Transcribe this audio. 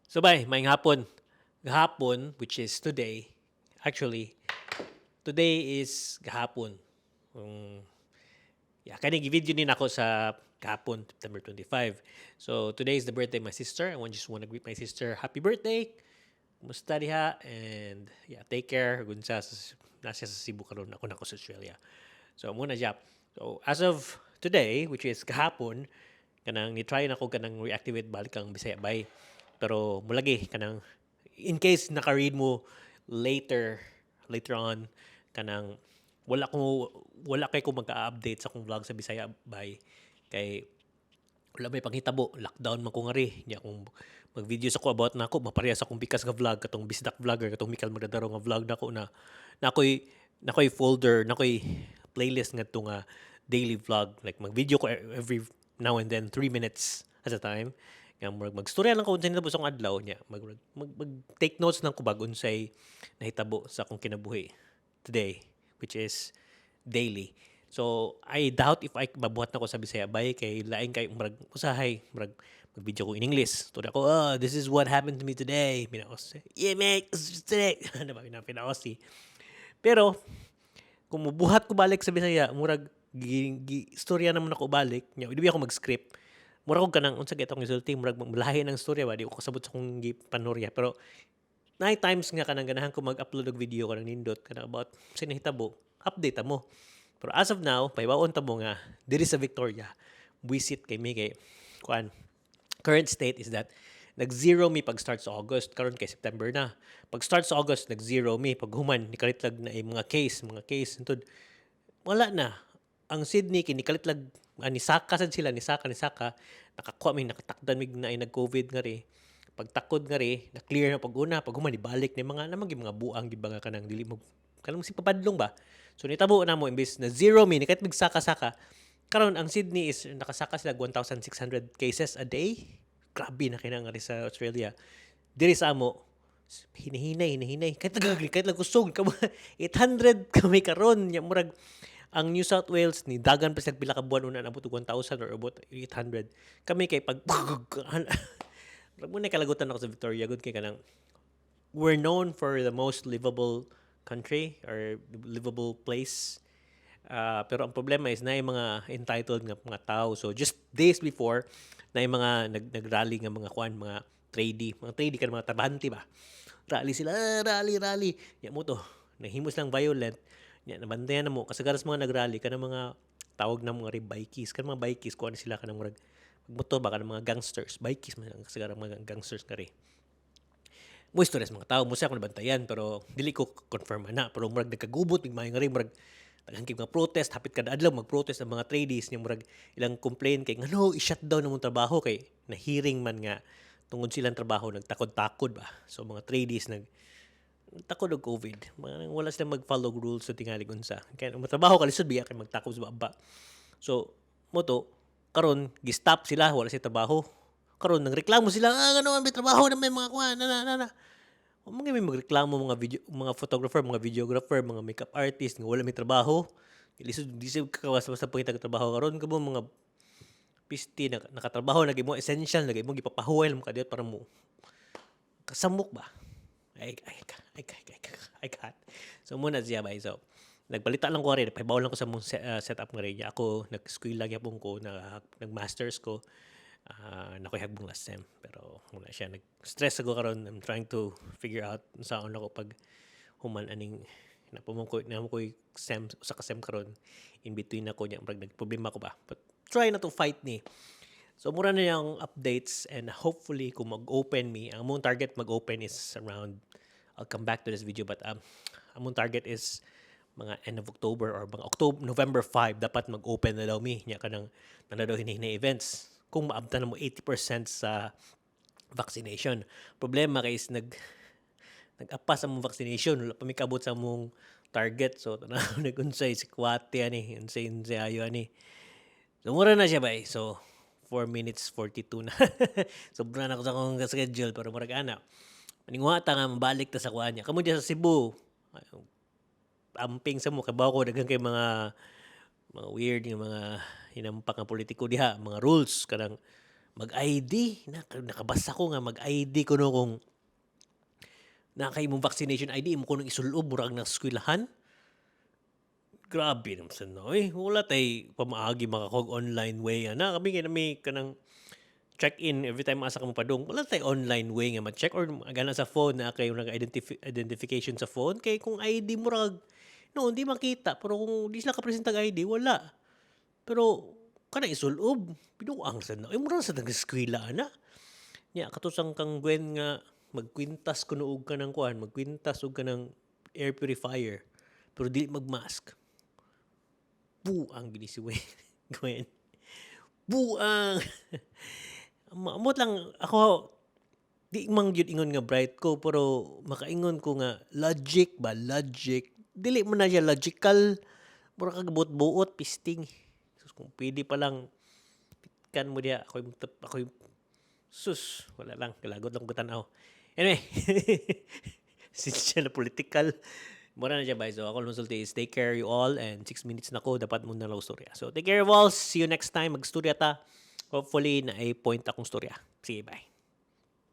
So bay, maayong hapon. Gahapon, which is today, actually, today is gahapon. Yeah, kani gi-video ni nako sa gahapon, September 25. So today is the birthday of my sister. I just want to greet my sister. Happy birthday! Kumusta diha? And yeah, take care. Kung nasa sa Cebu karon, ako na ko sa Australia. So mao na siya. So as of today, which is gahapon, kanang ni-try na ko kanang reactivate balik ang Bisaya Bay. Pero mulagi kanang in case naka-read mo later on, kanang wala kay ko magka-update sa akong vlog sa Bisaya Bay kay wala may panghitabo, lockdown man ko ngari nya. Kung mag-video sa ko about nako, maparehas akong pikas nga vlog, katong Bisdak vlogger, katong Mikal Magdadaro nga vlog nako na nakoy folder, nakoy playlist ngadto nga daily vlog, like mag-video ko every now and then, 3 minutes at a time, nga murag magstorya lang ko unsay nahitabo sa akong adlaw nya, mag take notes lang ko bag unsay nahitabo sa akong kinabuhi today, which is daily. So I doubt if I mabuhat na ko sa Bisaya Bay kay lain kay murag usahay murag mag-video ko in English. Storya ko, "Oh, this is what happened to me today." Pinaos. "Yeah, mate, today." Ano ba, pinaosi. Pero kung mubuhat ko balik sa Bisaya, murag gi, gi istorya naman ako balik. Nya, di ba ako mag-script? Murag og kanang unsa gyud akong gisulti, murag malahi ng istorya ba, di ko kasabot sa akong gipanorya. Pero naay times nga kanang ganahan ko mag-upload og video kanang nindot kanang about sa nahitabo, update mo. Pero as of now, pahibaon ta mo nga diri sa Victoria, buisit kay mi kay kuan. Current state is that nag-zero mi pag-start sa August, karon kay September na. Pag-start sa August, nag-zero mi. Pag human, nikalit lag na mga case hantod wala na. Ang Sydney kini nikalit lag ni saka sad sila, ni saka nakakuha mi, nakatakdan mig na ay nag-COVID nga ri. Pagtakod nga ri, na clear na pag una, pag human ibalik ni mga naman mga buang di ba nga kanang dili mo kanang si papadlong ba. So nitabo na mo, imbes na zero mi, kahit magsaka-saka. Karon ang Sydney is nakasaka sila 1,600 cases a day. Grabe na kina nga ri sa Australia. Diri sa amo, hinahinay, hinahinay. Kahit nagagri, kahit lang kusog. 800 kami karon. Nya murag ang New South Wales ni dagan pa sila pila ka buwan una nabot og 1,000 or about 800. Kami kay pag murag mo na kalagutan ako sa Victoria gud kay kanang we're known for the most livable country or livable place. Pero ang problema is na yung mga entitled nga mga tao. So just days before na yung mga nag-rally nga mga kuan, mga tradie kan mga trabahante ba. Rally sila, ah, rally, rally. Ya mo to, nahimos lang violent. Nya nabantayan na mo kasagaran sa mga nag-rally kanang mga tawag na mga bikies, kanang mga bikies kuan sila, kanang murag motor ba, kanang mga gangsters, bikies man ang kasagaran mga gangsters nga ri. Mo istorya sa mga tao, mo siya ako nabantayan pero dili ko confirm na, pero murag nagkagubot mig maayo nga ri, murag daghan kay mga protest, hapit kada adlaw mag-protest ang mga tradies nya. Murag ilang complain kay ngano i-shutdown ang trabaho kay na hearing man nga tungod silang trabaho nagtakod-takod ba. So mga tradies nag takod og COVID. Mga wala sila mag-follow rules sa tingali unsa. Kaya matrabaho ka lisod biya kay magtakod sa baba. So mo to karon gi-stop sila, wala sila trabaho. Karon nagreklamo sila, ah, ngano may trabaho na may mga kuan na na na. Na. Mga may magreklamo mga video, mga photographer, mga videographer, mga makeup artist nga wala may trabaho. Lisod di sa ka basta-basta pangita trabaho karon kamo mga pisti na nakatrabaho na mo essential na mo gipapahuway mo kadiyot para mo kasamok ba. Ay, ay, ay, ay, ay, So mao na siya ba. So nagbalita lang ko rin, pahibaw lang ko sa mong setup nga rin. Ako, nag-school lang yapon ko, na, nag-masters ko. Nakoy hagbong last sem. Pero wala siya. Nag-stress ako karon. I'm trying to figure out saan ako pag human aning napumong ko na ko sem sa ka sem karon, in between ako niya, murag nagproblema ko ba, but try na to fight ni. So mura na yung updates and hopefully kung mag-open mi, ang among target mag-open is around, I'll come back to this video, but among target is mga end of October or mga October, November 5 dapat mag-open na daw mi nya, kanang na daw hinihina events kung maabtan na mo 80% sa vaccination. Problema kay is nag-apas ang mong vaccination, wala pa mi kaabot sa among target. So tanaw nag-unsay sikwate ani, unsay ayo ani. So mura na siya bay. So 4 minutes 42 na. Sobra na ako sa akong schedule pero murag ana. Maninguha ta nga mabalik ta sa kuan niya. Kamo diya sa Cebu, amping sa mo kabaw ko daghan kay mga weird nga mga hinampak nga politiko diha, mga rules kanang Mag-ID. Nakabasa ko nga mag-ID kuno kung naa kay imong vaccination ID, imo kunong isulob, murag na eskwelahan. Grabe naman sa no. Eh, wala tay pamaagi makakog online way ana. Kami kay nami kanang check-in every time asa ka mo padung. Wala tay online way nga ma-check or gana sa phone na kayo nag identification sa phone kay kung ID mo rag no hindi makita, pero kung di sila ka-present og ID, wala. Pero kana isulob, binuang sa na. Ay, mura sa nag-eskwela ana. Nya katusang kang Gwen nga magkwintas kuno og kanang kuan, magkwintas og kanang air purifier pero dili magmask. Buang gini si Gwen. Gwen. Buang. Maamot lang ako, di man gyud ingon nga bright ko, pero makaingon ko nga logic ba, logic, dili man na siya logical, mura kag buot-buot pisting. Sus, kung pwede pa lang pitkan mo diha ako, ako, sus, wala lang, kalagot lang ko tan-aw. Anyway, since siya na political, mura na siya ba. So ako lang sulti is take care, you all, and 6 minutes na ko, dapat mo na lang storya. So take care of all, see you next time, magstorya ta. Hopefully na ay point akong storya. Sige, bye.